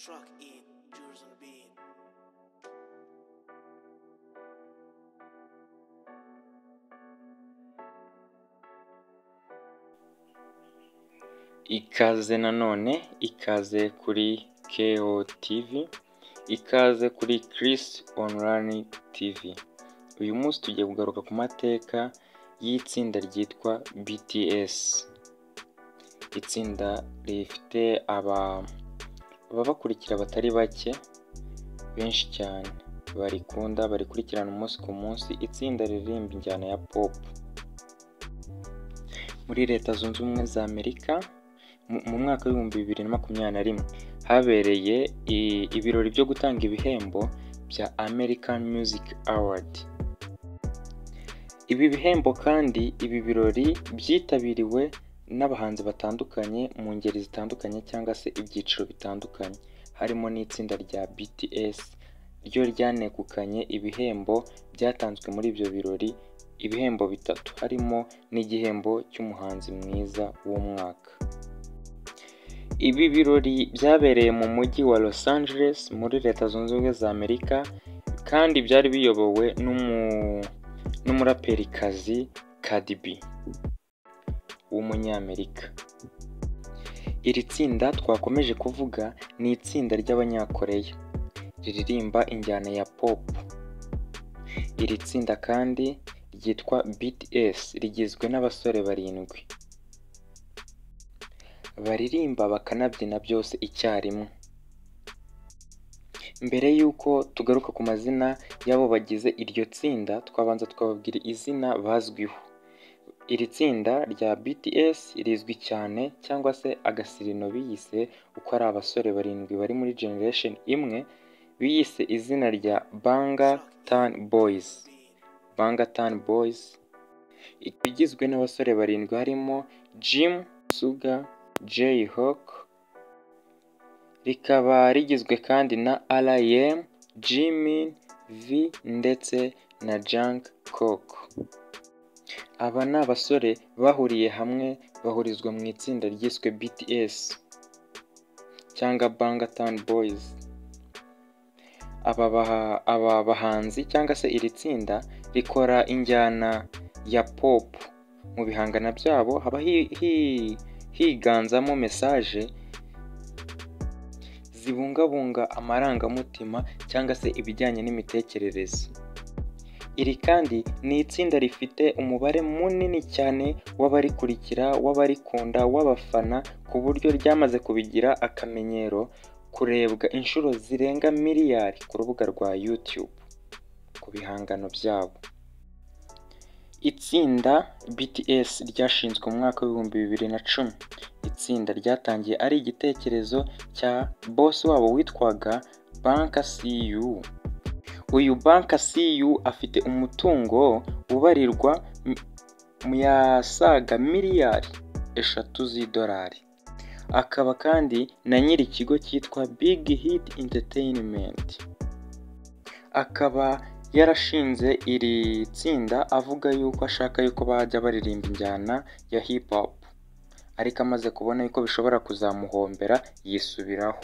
Truck in, Jewels on the beat. Ikaze nanone, ikaze kuri KO TV, ikaze kuri Chris Online TV. Uyu munsi tugiye kugaruka ku mateka y'itsinda ryitwa BTS. Itsinda rifite ababakurikira batari bake, benshi cyane barikunda, barikurikirana umunsi ku munsi, itsinda ririmba injyana ya pop. Muri Leta Zunze Ubumwe za Amerika mu mwaka w'2021 habereye ibirori byo gutanga ibihembo bya American Music Award. Ibi bihembo kandi, ibi birori byitabiriwe n'abahanzi batandukanye mu ngeri zitandukanye cyangwa se ibyiciro bitandukanye, harimo n'itsinda rya BTS ryo ryanegukanye ibihembo byatanzwe muri ibyo birori, ibihembo bitatu harimo n'igihembo cy'umuhanzi mwiza w'umwaka. Ibi birori byabereye mu mujyi wa Los Angeles muri Leta Zunze Ubumwe za Amerika, kandi byari biyobowe n'umuraperikazi Cardi B w'umunyamerika. Iri tsinda twakomeje kuvuga ni itsinda ry'Abanyakoreya riririmba injyana ya pop. Iri tsinda kandi ryitwa BTS rigizwe n'abasore barindwi baririmba bakanabyina byose icyarimwe. Mbere y'uko tugaruka ku mazina y'abo bagize iryo tsinda, twabanza twababwira izina bazwiho. Iri tsinda rya BTS rizwi cyane cyangwa se agasirino biyise uko ari abasore barindwi bari muri generation imwe, biyise izina rya Bangtan Boys. Bangtan Boys igizwe n'abasore barindwi harimo Jim, Suga, J-Hope, rikaba rigizwe kandi na RM, Jimin, V ndetse na Jungkook. Aba ni abasore bahuriye hamwe bahurizwa mu itsinda ryiswe BTS cyangwa Bangtan Boys. Aba bahanzi cyangwa se iri tsinda rikora injyana ya pop. Mu bihangano byabo haba higanzamo message zibungabunga amarangamutima cyangwa se ibijyanye n'imitekerereze. Iri kandi ni itsinda rifite umubare munini cyane w'abarikurikira, w'abarikunda, w'abafana, ku buryo ryamaze kubigira akamenyero kurebwa inshuro zirenga miliyari ku rubuga rwa YouTube ku bihangano byabo. Itsinda BTS ryashinzwe mu mwaka w'2010. Itsinda ryatangiye ari igitekerezo cya boss wabo witwaga Bang Si-yu. Uyu Bang Si-yu afite umutungo ubarirwa mu yasaga miliyari 3 z'idolari. Akaba kandi na nyiri ikigo cyitwa Big Hit Entertainment. Akaba yarashinze iri tsinda avuga yuko ashaka yuko bajya baririmba injyana ya hip hop, ariko amaze kubona yuko bishobora kuzamuhombera yisubiraho.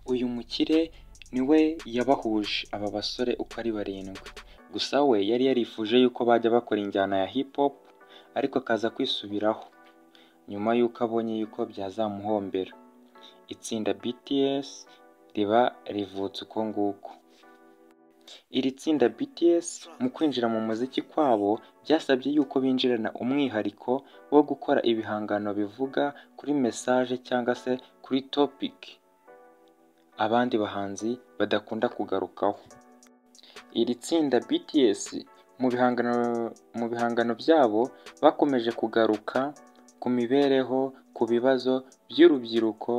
Uyu mukire niwe yabahuje aba basore uko ari barindwi, gusa we yari yarifuje yuko bajya bakora injyana ya hip hop, ariko akaza kwisubiraho nyuma yuko abonye yuko byazamuhombera. Itsinda BTS riba rivutse uko nguko. Iri tsinda BTS mu kwinjira mu muziki kwabo byasabye yuko binjirana umwihariko wo gukora ibihangano bivuga kuri message cyangwa se kuri topic abandi bahanzi badakunda kugarukaho. Iri tsinda BTS mu bihangano byabo bakomeje kugaruka ku mibereho, ku bibazo by'urubyiruko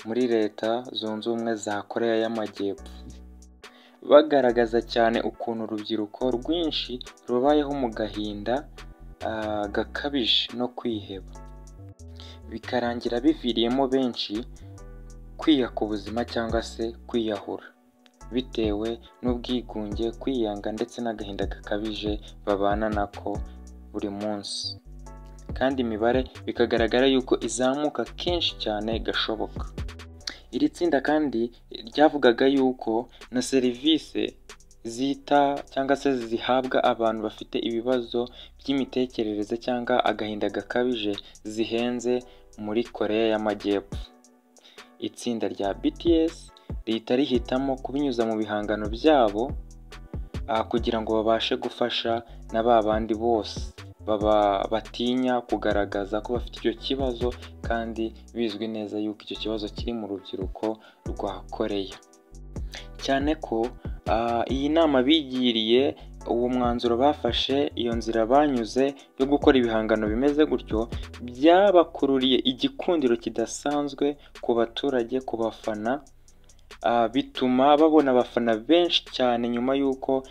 muri Leta Zunze Ubumwe za Koreya y'Amajyepfo, bagaragaza cyane ukuntu urubyiruko rwinshi rubayeho mu gahinda gakabije no kwiheba, bikarangira biviriyemo benshi kwiyaka ubuzima cyangwa se kwiyahura bitewe n'ubwigunge, kwiyanga ndetse n'agahinda gakabije babana nako buri munsi. kandi imibare bikagaragara yuko izamuka kenshi cyane gashoboka. Iri tsinda kandi ryavugaga yuko na serivisi zita cyangwa se zihabwa abantu bafite ibibazo by'imitekerereze cyangwa agahinda gakabije zihenze muri Koreya y'Amajyepfo. Itsinda rya BTS rihita rihitamo kubinyuza mu bihangano byabo kugira ngo babashe gufasha na ba bandi bose baba batinya kugaragaza ko bafite icyo kibazo, kandi bizwi neza yuko icyo kibazo kiri mu rubyiruko rwa Koreya. Cyane ko iyi nama bigiriye, uwo mwanzuro bafashe, iyo nzira banyuze yo gukora ibihangano bimeze gutyo, byabakururiye igikundiro kidasanzwe ku baturage, ku bafana, bituma babona abafana benshi cyane nyuma y'uko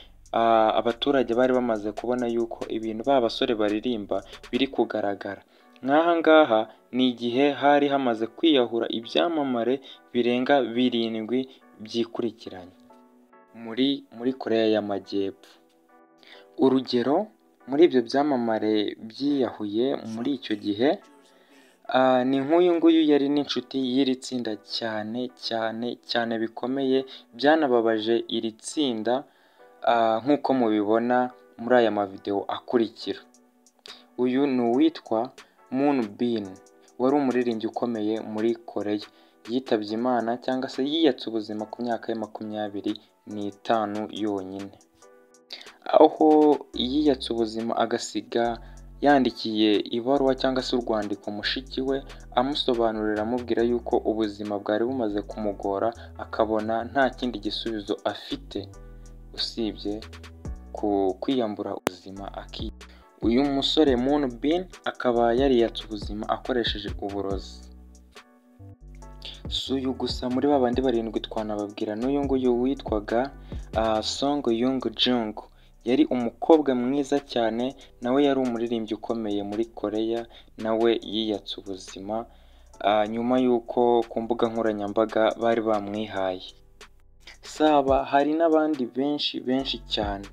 abaturage bari bamaze kubona yuko ibintu ba basore baririmba biri kugaragara. Nk'aha ngaha ni igihe hari hamaze kwiyahura ibyamamare birenga 7 byikurikiranye muri Koreya y'Amajyepfo. Urugero muri ibyo byamamare byiyahuye muri icyo gihe ni nk'uyu nguyu yari n'inshuti y'iri tsinda cyane cyane cyane bikomeye, byanababaje iri tsinda nk'uko mubibona muri aya mavideo akurikira. Uyu ni uwitwa Moon Bin, wari umuririmbyi ukomeye muri Koreya, yitabye Imana cyangwa se yiyatse ubuzima ku myaka ye 25 yonyine, aho yiyatse ubuzima agasiga yandikiye ibaruwa cyangwa se urwandiko mushiki we, amusobanurira amubwira yuko ubuzima bwari bumaze kumugora, akabona nta kindi gisubizo afite usibye ku kwiyambura ubuzima. Uyu musore Moon Bin akaba yariyatse ubuzima akoresheje uburozi. Si uyu gusa muri ba bandi 7 twanababwira n'uyu nguyu witwaga Song Young Jung, yari umukobwa mwiza cyane, nawe yari umuririmbyi ukomeye muri Koreya, nawe yiyatse ubuzima nyuma y'uko ku mbuga nkoranyambaga bari bamwihaye. Saba hari n'abandi benshi benshi cyane.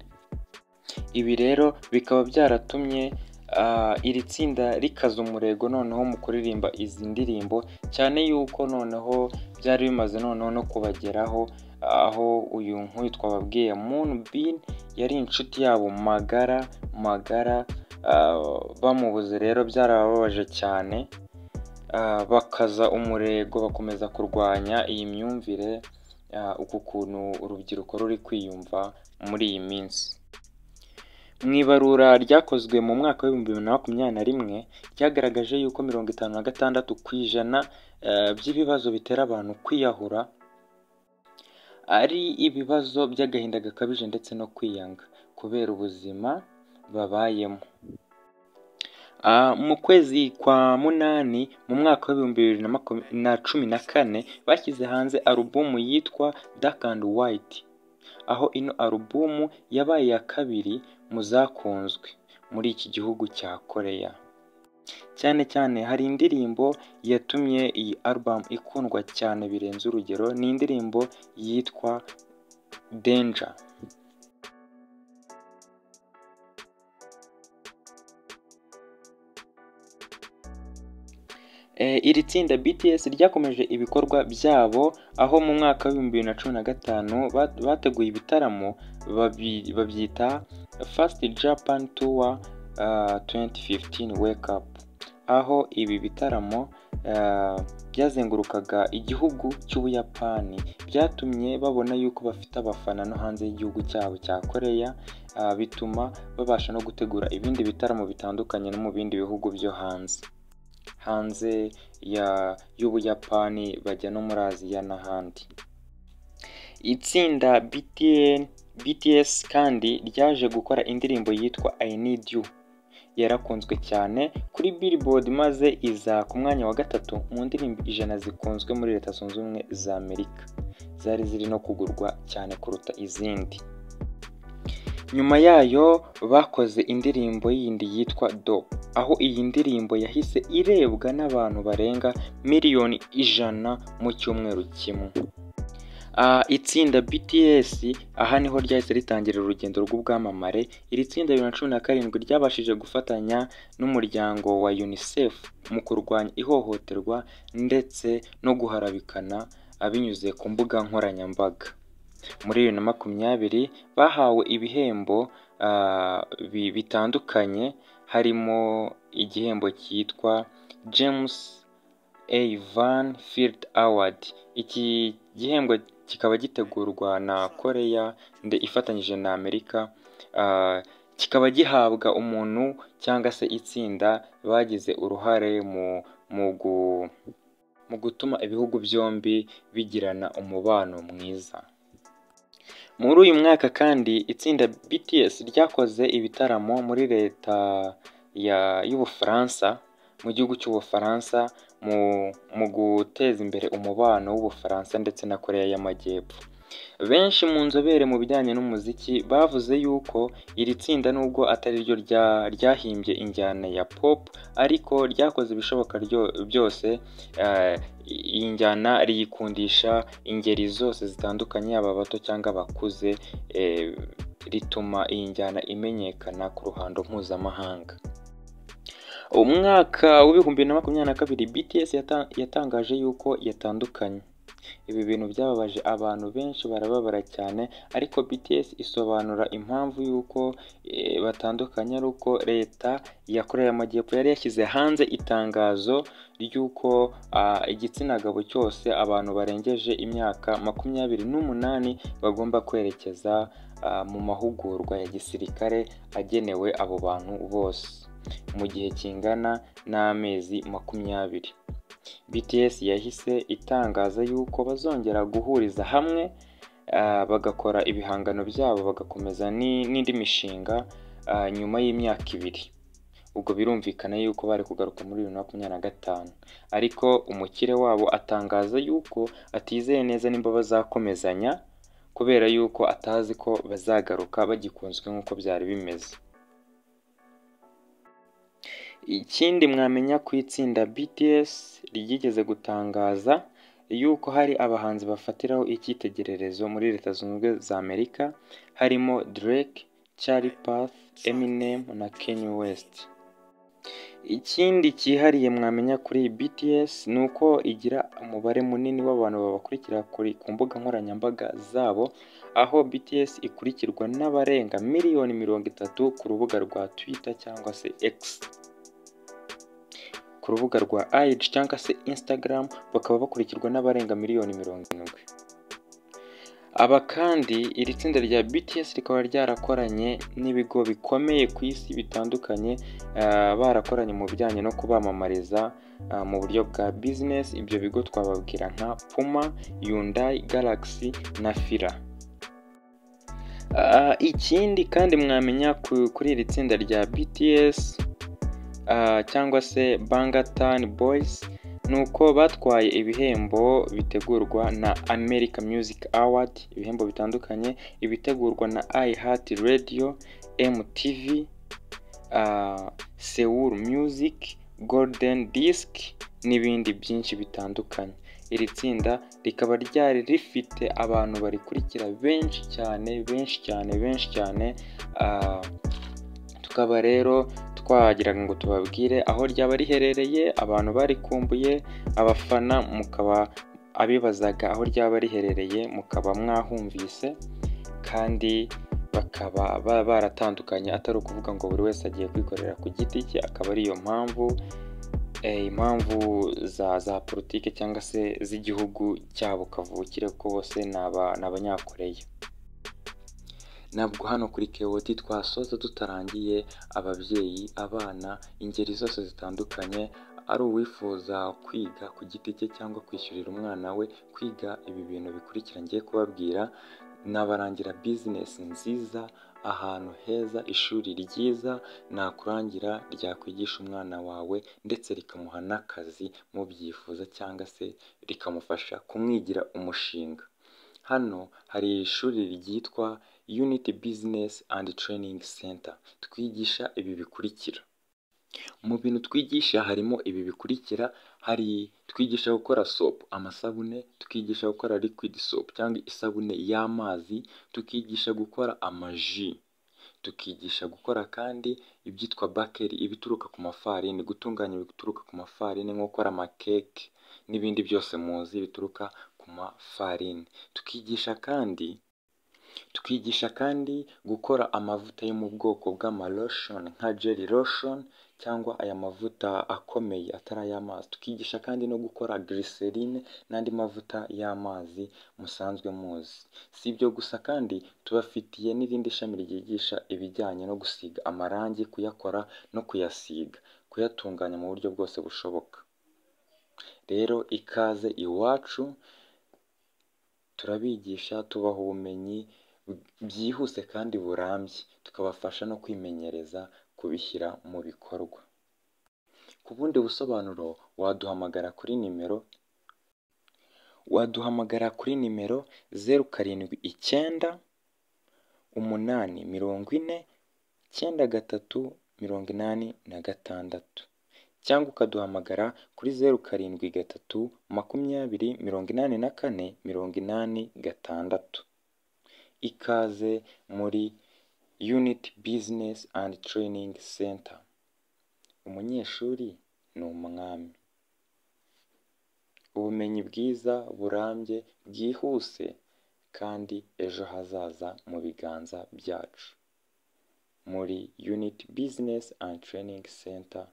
Ibi rero bikaba byaratumye iri tsinda rikaza umurego noneho mu kuririmba izi ndirimbo, cyane yuko noneho byari bimaze noneho no kubageraho, aho uyu nk'uyu twababwiye Moon Bin yari inshuti yabo magara magara, bamubuze rero byarababaje cyane, bakaza umurego bakomeza kurwanya iyi myumvire, uku kuntu urubyiruko ruri kwiyumva muri iyi minsi. Mu ibarura ryakozwe mu mwaka wa 2021 ryagaragaje yuko 56% by'ibibazo bitera abantu kwiyahura ari ibibazo by'agahinda gakabije ndetse no kwiyanga kubera ubuzima babayemo. Mu kwezi kwa 8 mu mwaka wa 2014 bashyize hanze alubumu yitwa Dark and White, aho ino alubumu yabaye iya 2 mu zakunzwe muri iki gihugu cya Koreya. Cyane cyane hari indirimbo yatumye iyi album ikundwa cyane birenze urugero, ni indirimbo yitwa Danger. Iri tsinda BTS ryakomeje ibikorwa byabo, aho mu mwaka wa 2015 bateguye ibitaramo babyita First Japan Tour 2015 Wake Up, aho ibi bitaramo byazengurukaga igihugu cy'Ubuyapani, byatumye babona yuko bafite abafana no hanze y'igihugu cyabo cya Koreya, bituma babasha no gutegura ibindi bitaramo bitandukanye no mu bindi bihugu byo hanze y'Ubuyapani, bajya no muri Aziya n'ahandi. Itsinda BTS kandi ryaje gukora indirimbo yitwa I Need You, yarakunzwe cyane kuri Billboard maze iza ku mwanya wa 3 mu ndirimbo 100 zikunzwe muri Leta Zunze Ubumwe za Amerika, zari ziri no kugurwa cyane kuruta izindi. Nyuma yayo bakoze indirimbo yindi yitwa Dope, aho iyi ndirimbo yahise irebwa n'abantu barenga 100 miliyoni mu cyumweru kimwe. Itsinda BTS aha niho ryahise ritangira urugendo rw'ubwamamare. Iri tsinda 2017 ryabashije gufatanya n'umuryango wa UNICEF mu kurwanya ihohoterwa ndetse no guharabikana binyuze ku mbuga nkoranyambaga. Muri 2020 bahawe ibihembo bitandukanye, harimo igihembo cyitwa James A Van Field Award. Iki gihembo kikaba gitegurwa na Korea ifatanyije na Amerika, kikaba gihabwa umuntu cyangwa se itsinda bagize uruhare mu gutuma ibihugu byombi bigirana umubano mwiza. Muri uyu mwaka kandi itsinda BTS ryakoze ibitaramo muri leta y'Ubufaransa, mu gihugu cy'Ubufaransa, mu guteza imbere umubano w'Ubufaransa ndetse na Korea y'Amajyepfo. Benshi mu nzobere mu bijyanye n'umuziki bavuze yuko iri tsinda nubwo atari ryo ryahimbye injyana ya pop, ariko ryakoze ibishoboka byose iyi njyana riyikundisha ingeri zose zitandukanye, yaba abato cyangwa abakuze, rituma iyi njyana imenyekana ku ruhando mpuzamahanga. Umwaka w'2022 BTS yatangaje yuko yatandukanye. Ibi bintu byababaje abantu benshi, barababara cyane, ariko BTS isobanura impamvu y'uko batandukanye ari uko leta ya Korea y'Amajyepfo yari yashyize hanze itangazo ry'uko igitsina gabo cyose, abantu barengeje imyaka 28 bagomba kwerekeza mu mahugurwa ya gisirikare agenewe abo bantu bose mu gihe kingana n'amezi 20. BTS yahise itangaza yuko bazongera guhuriza hamwe bagakora ibihangano byabo, bagakomeza n'indi mishinga nyuma y'imyaka 2. Ubwo birumvikana yuko bari kugaruka muri 2025, ariko umukire wabo atangaza yuko atizeye neza nimba bazakomezanya, kubera yuko atazi ko bazagaruka bagikunzwe nk'uko byari bimeze. Ikindi mwamenya ku itsinda BTS ryigeze gutangaza yuko hari abahanzi bafatiraho icyitegererezo muri Leta Zunze Ubumwe za Amerika, harimo Drake, Charlie Puth, Eminem na Kanye West. Ikindi cyihariye mwamenya kuri BTS ni uko igira umubare munini w'abantu babakurikira ku mbuga nkoranyambaga zabo, aho BTS ikurikirwa n'abarenga miliyoni 30 ku rubuga rwa Twitter cyangwa se X, ku rubuga rwa IG cyangwa se Instagram bakaba bakurikirwa n'abarenga miliyoni 70. Aba kandi iri tsinda rya BTS rikaba ryarakoranye n'ibigo bikomeye ku isi bitandukanye, barakoranye mu bijyanye no kubamamariza mu buryo bwa business. Ibyo bigo twababwira nka Puma, Hyundai, Galaxy na Fila. Ikindi kandi mwamenya kuri iri tsinda rya BTS cyangwa se Bangtan Boys ni uko batwaye ibihembo bitegurwa na America Music Award, ibihembo bitandukanye, ibitegurwa na iHeart Radio, MTV, Seoul Music, Golden Disc n'ibindi byinshi bitandukanye. Iri tsinda rikaba ryari rifite abantu barikurikira benshi cyane, benshi cyane, benshi cyane. Tukaba rero twagiraga ngo tubabwire aho ryaba riherereye, abantu barikumbuye, abafana mukaba abibazaga aho ryaba riherereye mukaba mwahumvise, kandi bakaba baratandukanye, atari ukuvuga ngo buri wese agiye kwikorera ku giti cye, akaba ariyo mpamvu impamvu za politike cyangwa se z'igihugu cyabo kavukire, kuko bose ni Abanyakoreya. Ntabwo hano kuri KOT twasoza tutarangiye ababyeyi, abana, ingeri zose zitandukanye, ari uwifuza kwiga ku giti cye cyangwa kwishyurira umwana we kwiga ibi bintu bikurikira ngiye kubabwira. Nabarangira business nziza, ahantu heza, ishuri ryiza nakurangira ryakwigisha umwana wawe ndetse rikamuha n'akazi mubyifuza, cyangwa se rikamufasha kumwigira umushinga. Hano hari ishuri ryitwa Unity Business and Training Center. Twigisha ibi bikurikira. Mu bintu twigisha harimo ibi bikurikira: Hari twigisha gukora soap, amasabune, tukigisha gukora liquid soap cyangwa isabune y'amazi, tukigisha gukora amaji, tukigisha gukora kandi ibyitwa bakery, ibituruka ku mafarini, gutunganya ibituruka ku mafarini nko gukora amakeke n'ibindi byose muzi bituruka ku mafarini. Tukigisha kandi gukora amavuta yo mu bwoko bw'amalotion nka jelly lotion cyangwa aya mavuta akomeye atari ay'amazi. Tukigisha kandi no gukora glycerine n'andi mavuta y'amazi musanzwe muzi. Si ibyo gusa kandi, tubafitiye n'irindi shami ryigisha ibijyanye no gusiga amarangi, kuyakora no kuyasiga, kuyatunganya mu buryo bwose bushoboka. Rero ikaze iwacu, turabigisha, tubaha ubumenyi byihuse kandi burambye, tukabafasha no kwimenyereza kubishyira mu bikorwa. Ku bundi busobanuro waduhamagara kuri nimero 079 8 40 93 86, cyangwa ukaduhamagara kuri 073 20 84 86. Ikaze muri Unity Business and Training Center. Umunyeshuri ni umwami. Ubumenyi bwiza, burambye, bwihuse, kandi ejo hazaza mu biganza byacu. Muri Unity Business and Training Center.